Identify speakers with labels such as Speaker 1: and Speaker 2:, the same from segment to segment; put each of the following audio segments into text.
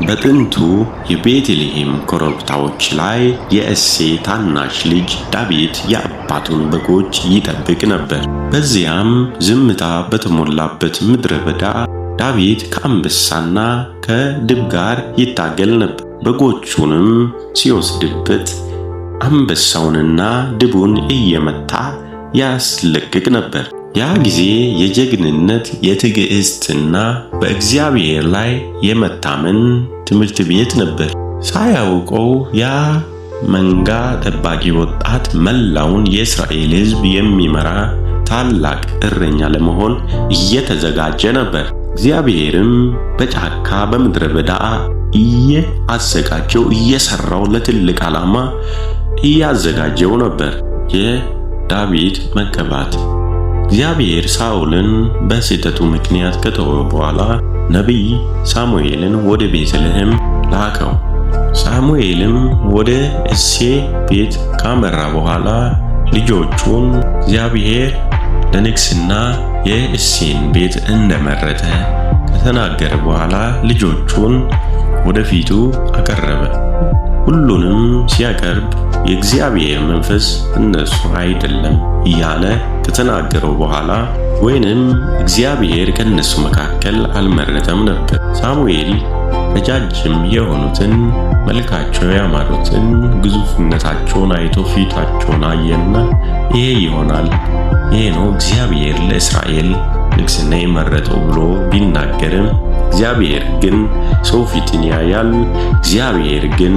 Speaker 1: በጥንቱ የቤተልሔም ኮረብታዎች ላይ የእሴይ ታናሽ ልጅ ዳዊት የአባቱን በጎች ይጠብቅ ነበር። በዚያም ዝምታ በተሞላበት ምድረ በዳ ዳዊት ከአንበሳና ከድብ ጋር ይታገል ነበር። በጎቹንም ሲወስድበት አንበሳውንና ድቡን እየመታ ያስለቅቅ ነበር። ያ ጊዜ የጀግንነት፣ የትዕግስትና በእግዚአብሔር ላይ የመታመን ትምህርት ቤት ነበር። ሳያውቀው ያ መንጋ ጠባቂ ወጣት መላውን የእስራኤል ሕዝብ የሚመራ ታላቅ እረኛ ለመሆን እየተዘጋጀ ነበር። እግዚአብሔርም በጫካ በምድረ በዳ እየአዘጋጀው፣ እየሰራው፣ ለትልቅ ዓላማ እያዘጋጀው ነበር። የዳዊት መቀባት። እግዚአብሔር ሳኦልን በስህተቱ ምክንያት ከተወ በኋላ ነቢይ ሳሙኤልን ወደ ቤተልሔም ላከው። ሳሙኤልም ወደ እሴይ ቤት ካመራ በኋላ ልጆቹን እግዚአብሔር ለንግስና የእሴይን ቤት እንደመረጠ ከተናገረ በኋላ ልጆቹን ወደፊቱ አቀረበ። ሁሉንም ሲያቀርብ የእግዚአብሔር መንፈስ እነሱ አይደለም እያለ ከተናገረው በኋላ ወይንም እግዚአብሔር ከእነሱ መካከል አልመረጠም ነበር። ሳሙኤል ረጃጅም የሆኑትን፣ መልካቸው ያማሩትን፣ ግዙፍነታቸውን አይቶ ፊታቸውን አየና ይሄ ይሆናል፣ ይሄ ነው እግዚአብሔር ለእስራኤል ንግስና የመረጠው ብሎ ቢናገርም እግዚአብሔር ግን ሰው ፊትን ያያል፣ እግዚአብሔር ግን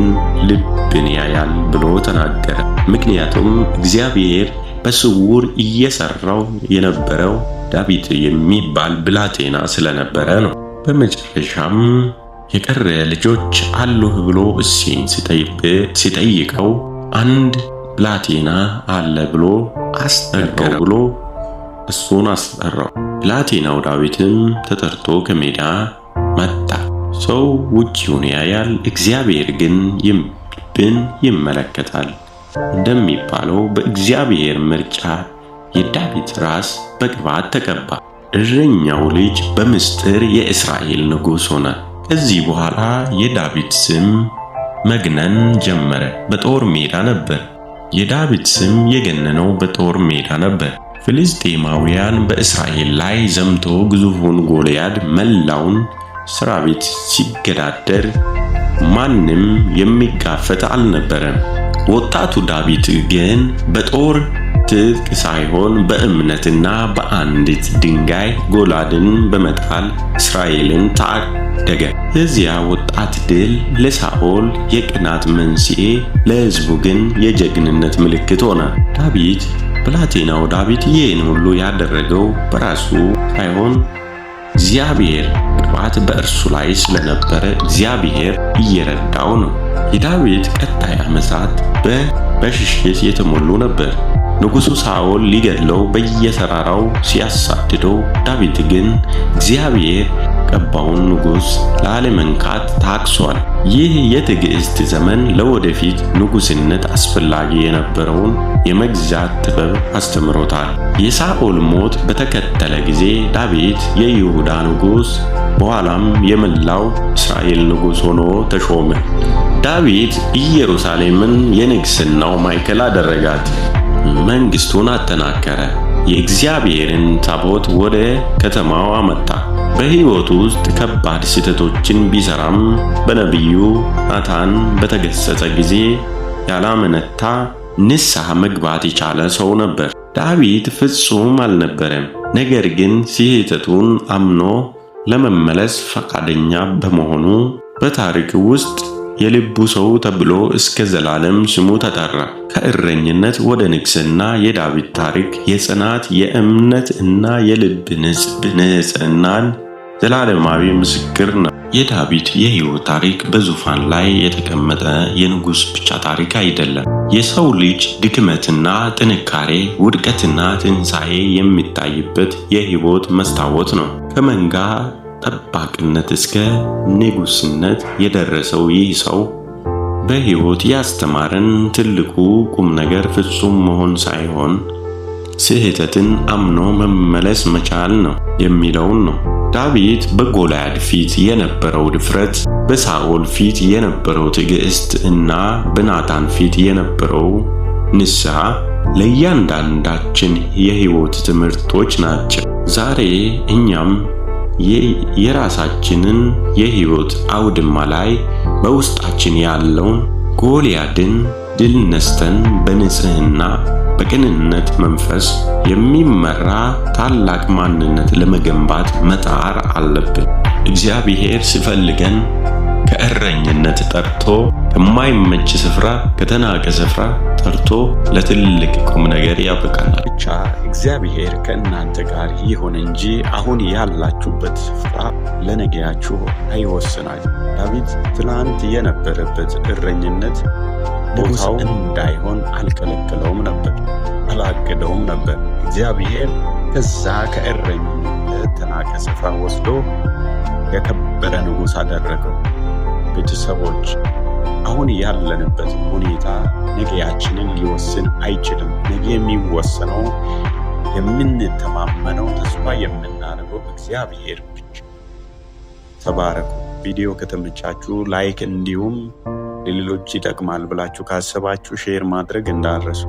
Speaker 1: ልብን ያያል ብሎ ተናገረ። ምክንያቱም እግዚአብሔር በስውር እየሰራው የነበረው ዳዊት የሚባል ብላቴና ስለነበረ ነው። በመጨረሻም የቀረ ልጆች አሉህ ብሎ እሴይን ሲጠይቀው አንድ ብላቴና አለ ብሎ አስነገረው ብሎ እሱን አስጠራው። ብላቴናው ዳዊትም ተጠርቶ ከሜዳ መጣ። ሰው ውጪውን ያያል፣ እግዚአብሔር ግን ልብን ይመለከታል እንደሚባለው በእግዚአብሔር ምርጫ የዳዊት ራስ በቅባት ተቀባ። እረኛው ልጅ በምስጢር የእስራኤል ንጉሥ ሆነ። ከዚህ በኋላ የዳዊት ስም መግነን ጀመረ። በጦር ሜዳ ነበር። የዳዊት ስም የገነነው በጦር ሜዳ ነበር። ፍልስጤማውያን በእስራኤል ላይ ዘምቶ ግዙፉን ጎልያድ መላውን ሰራዊት ሲገዳደር ማንም የሚጋፈጥ አልነበረም። ወጣቱ ዳዊት ግን በጦር ትጥቅ ሳይሆን በእምነትና በአንዲት ድንጋይ ጎልያድን በመጣል እስራኤልን ታደገ። የዚያ ወጣት ድል ለሳኦል የቅናት መንስኤ፣ ለሕዝቡ ግን የጀግንነት ምልክት ሆነ። ዳዊት ብላቴናው ዳዊት ይህን ሁሉ ያደረገው በራሱ ሳይሆን እግዚአብሔር ቅባት በእርሱ ላይ ስለነበረ እግዚአብሔር እየረዳው ነው። የዳዊት ቀጣይ ዓመታት በሽሽት የተሞሉ ነበር። ንጉሡ ሳኦል ሊገድለው በየተራራው ሲያሳድደው፣ ዳዊት ግን እግዚአብሔር ቀባውን ንጉሥ ላለመንካት ታግሷል። ይህ የትዕግስት ዘመን ለወደፊት ንጉሥነት አስፈላጊ የነበረውን የመግዛት ጥበብ አስተምሮታል። የሳኦል ሞት በተከተለ ጊዜ ዳዊት የይሁዳ ንጉሥ በኋላም የመላው እስራኤል ንጉሥ ሆኖ ተሾመ። ዳዊት ኢየሩሳሌምን የንግሥናው ማዕከል አደረጋት። መንግስቱን አጠናከረ። የእግዚአብሔርን ታቦት ወደ ከተማው አመጣ። በሕይወቱ ውስጥ ከባድ ስህተቶችን ቢሰራም በነቢዩ ናታን በተገሰጸ ጊዜ ያላመነታ ንስሐ መግባት የቻለ ሰው ነበር። ዳዊት ፍጹም አልነበረም። ነገር ግን ስህተቱን አምኖ ለመመለስ ፈቃደኛ በመሆኑ በታሪክ ውስጥ የልቡ ሰው ተብሎ እስከ ዘላለም ስሙ ተጠራ። ከእረኝነት ወደ ንግስና የዳዊት ታሪክ የጽናት፣ የእምነት እና የልብ ንጽህናን ዘላለማዊ ምስክር ነው። የዳዊት የሕይወት ታሪክ በዙፋን ላይ የተቀመጠ የንጉሥ ብቻ ታሪክ አይደለም። የሰው ልጅ ድክመትና ጥንካሬ፣ ውድቀትና ትንሣኤ የሚታይበት የሕይወት መስታወት ነው። ከመንጋ ጠባቂነት እስከ ንጉሥነት የደረሰው ይህ ሰው በሕይወት ያስተማረን ትልቁ ቁም ነገር ፍጹም መሆን ሳይሆን ስህተትን አምኖ መመለስ መቻል ነው የሚለውን ነው። ዳዊት በጎልያድ ፊት የነበረው ድፍረት፣ በሳኦል ፊት የነበረው ትዕግስት እና በናታን ፊት የነበረው ንስሐ ለእያንዳንዳችን የሕይወት ትምህርቶች ናቸው። ዛሬ እኛም የራሳችንን የሕይወት አውድማ ላይ በውስጣችን ያለውን ጎልያድን ድል ነስተን በንጽህና በቅንነት መንፈስ የሚመራ ታላቅ ማንነት ለመገንባት መጣር አለብን። እግዚአብሔር ሲፈልገን ከእረኝነት ጠርቶ ከማይመች ስፍራ ከተናቀ ስፍራ ጠርቶ ለትልቅ ቁም ነገር ያበቃናል።
Speaker 2: ብቻ እግዚአብሔር ከእናንተ ጋር ይሁን እንጂ አሁን ያላችሁበት ስፍራ ለነገያችሁ አይወስናችሁ። ዳዊት ትላንት የነበረበት እረኝነት ቦታው እንዳይሆን አልከለከለውም ነበር፣ አላገደውም ነበር። እግዚአብሔር ከዛ ከእረኝነት ተናቀ ስፍራ ወስዶ የከበረ ንጉሥ አደረገው። ቤተሰቦች፣ አሁን ያለንበት ሁኔታ ነገያችንን ሊወስን አይችልም። ነገ የሚወሰነው የምንተማመነው ተስፋ የምናደርገው እግዚአብሔር ብቻ። ተባረኩ። ቪዲዮ ከተመቻችሁ like፣ እንዲሁም ለሌሎች ይጠቅማል ብላችሁ ካሰባችሁ share ማድረግ እንዳትረሱ።